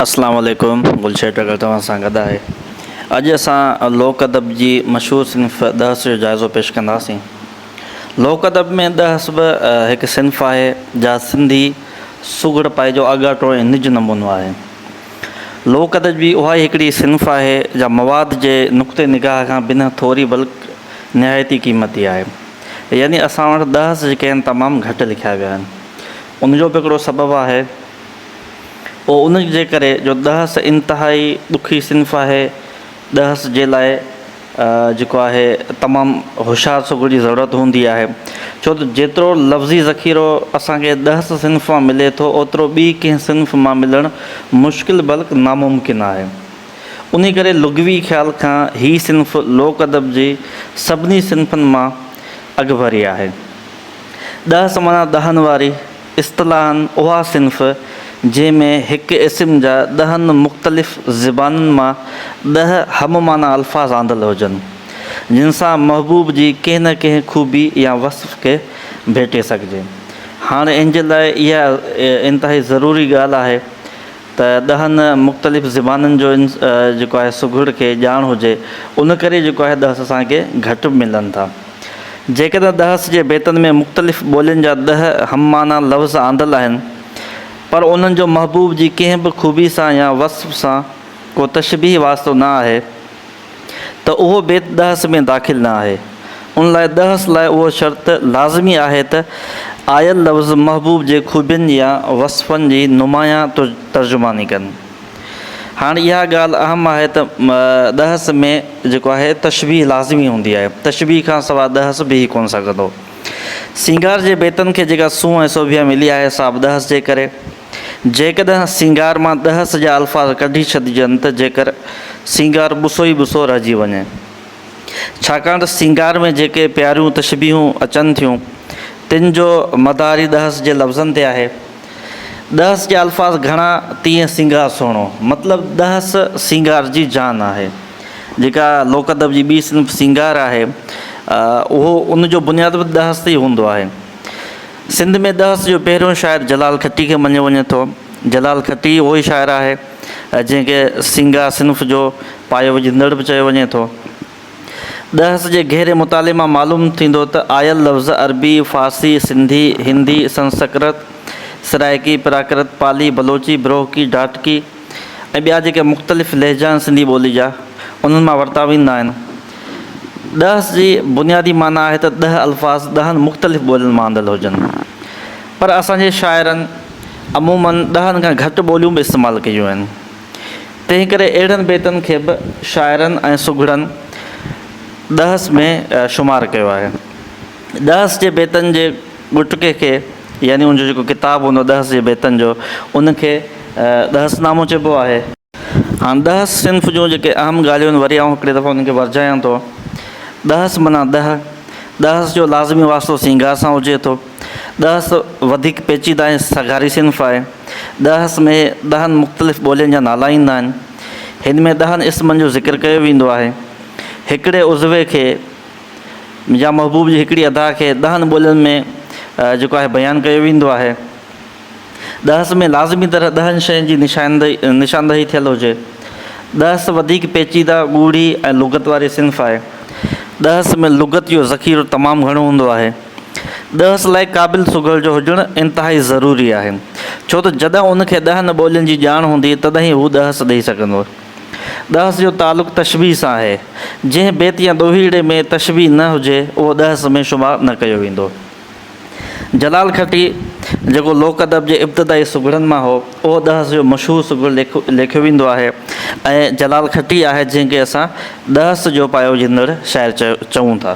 اسلام عليڪم گلشير ٽڳڙ توهان سان گڏ آهي. اڄ اسان لوڪ ادب جي مشهور صنف ڏهس جو جائزو پيش ڪنداسين. لوڪ ادب ۾ ڏهس به هڪ صنف آهي جا سنڌي سگهڙ پائي جو آڳاٽو ۽ نج نمونو آهي. لوڪ ادب جي اها ئي هڪڙي صنف آهي جا مواد جي نقطي نگاهه کان بنهه ٿوري بلڪ نهايت ئي قيمتي آهي. يعني اسان وٽ ڏهس جيڪي آهن تمام گهٽ لکيا ويا آهن. ان جو به هڪڙو سبب آهي. اهو ان جي ڪري جو ڏهس انتهائي ڏکي صنف آهي. ڏهس جي لاء جيڪو آهي تمام هوشيار سگهڙ جي ضرورت هوندي آهي. ڇو ته جيترو لفظي ذخيرو اسان کي ڏهس صنف مان ملي ٿو اوترو ٻي ڪنهن صنف مان ملڻ مشڪل بلڪ ناممڪن آهي. انهي ڪري لغوي خيال کان هي صنف لوڪ ادب جي سڀني صنفن مان اڳڀري آهي. ڏهس معنيٰ ڏهن واري. اصطلاحاً اها صنف جنهن ۾ هڪ اسم جا ڏهن مختلف زبانن مان ڏهه هم معنيٰ الفاظ آندل هجن، جن سان محبوب جي ڪنهن نه ڪنهن خوبي يا وصف کي ڀيٽي سگهجي. هاڻ ان جي لاء اها انتهائي ضروري ڳالهه آهي ته ڏهن مختلف زبانن جو جيڪو آهي سگهڙ کي ڄاڻ هجي، ان ڪري جيڪو آهي ڏهس اسان کي گهٽ ملن ٿا. جيڪڏهن ڏهس جي بيتن ۾ مختلف ٻولين جا ڏهه هم معنيٰ لفظ آندل آهن، پر انهن جو محبوب جي ڪنهن به خوبي سان يا وصف سان ڪو تشبيهي واسطو نه آهي، ته اهو بيت ڏهس ۾ داخل نه آهي. ان لاء ڏهس لاء اهو شرط لازمي آهي ته آيل لفظ محبوب جي خوبين يا وصفن جي نمايان ترجماني ڪن. هاڻ اها ڳالهه اهم آهي ته ڏهس ۾ جيڪو آهي تشبيهه لازمي هوندي آهي. تشبيهه کان سواء ڏهس بيهي ڪونه سگهندو. سينگار جي بيتن کي جيڪا سونهن ۽ سوڀيا ملي آهي سا به ڏهس جي ڪري. جيڪڏهن سينگار مان ڏهس جا الفاظ ڪڍي ڇڏجن ته جيڪر سينگار ٻسو ئي ٻسو رهجي وڃي. ڇاڪاڻ ته سينگار ۾ جيڪي پياريون تشبيهون اچن ٿيون، تن جو مدار ئي ڏهس جي لفظن تي آهي. ڏهس جا الفاظ گهڻا تيئن سينگار سهڻو. مطلب ڏهس سينگار جي جان آهي. جيڪا لوڪ ادب جي ٻي صنف سينگار آهي، اهو ان جو بنياد به ڏهس تي ئي هوندو آهي. سنڌ ۾ ڏهس جو پهريون شاعر جلال کٽي کي مڃيو وڃي ٿو. جلال کٽي اهو ئي شاعر آهي، جنهن کي سينگار صنف جو پايو وجهندڙ به چيو وڃي ٿو. ڏهس جي گهري مطالعي مان معلوم ٿيندو ته آيل لفظ عربي، فارسي، سنڌي، هندي، سنسڪرت، سرائيڪي، پراڪرت، پالي، بلوچي، بروهڪي، ڍاٽڪي ۽ ٻيا جيڪي مختلف لهجا آهن سنڌي ٻولي جا، انهن مان ورتا ويندا آهن. ڏهس جي بنيادي معنيٰ آهي ته ڏهه الفاظ ڏهن مختلف ٻولين مان آندل هجن. پر اسان جي شاعرن عموماً ڏهن کان گهٽ ٻوليون به استعمال ڪيون آهن. تنهن ڪري اهڙن بيتن کي به شاعرن ۽ سگهڙن ڏهس ۾ شمار ڪيو آهي. ڏهس جي بيتن جي ڳٽڪي کي يعني ان جو جيڪو ڪتاب هوندو آهي ڏهس جي بيتن جو ان کي ڏهس نامو چئبو آهي. هاڻ ڏهس صنف جون جيڪي اهم ڳالهيون آهن وري آئون هڪڙي دفعو انهن کي ورجايان ٿو. ڏهس معنيٰ ڏهه. ڏهس جو لازمي واسطو سينگار سان هجي ٿو. ڏهس وڌيڪ پيچيده ۽ سگهاري صنف آهي. ڏهس ۾ ڏهن مختلف ٻولين جا نالا ايندا آهن. هن ۾ ڏهن اسمن جو ذڪر ڪيو ويندو آهي. هڪڙي عضوي کي يا محبوب جي هڪڙي ادا کي ڏهن ٻولين ۾ جيڪو آهي بيان ڪيو ويندو آهي. ڏهس ۾ لازمي طرح ڏهن شين جي نشاندهي ٿيل هجي. ڏهس وڌيڪ پيچيده، ڳوڙهي ۽ لغت واري صنف آهي. ڏهس ۾ لغت جو ذخيرو تمام گهڻو هوندو آهي. ڏهس لاء قابل سگهڙ جو هجڻ انتهائي ضروري آهي، ڇو ته جڏهن ان کي ڏهن ٻولين جي ڄاڻ هوندي تڏهن ئي هو ڏهس ڏئي سگهندو. ڏهس جو تعلق تشبيهه سان آهي. جنهن بيت يا دوهيڙي ۾ تشبيهه نه هجي، اهو ڏهس ۾ شمار نه ڪيو ويندو. جلال کٽي، جيڪو لوڪ ادب جي ابتدائي سگهڙن مان هو، اهو ڏهس جو مشهور سگهڙ ليکيو ويندو آهي ۽ جلال کٽي آهي جنهن کي اسان ڏهس جو پايو وجهندڙ شاعر چئون ٿا.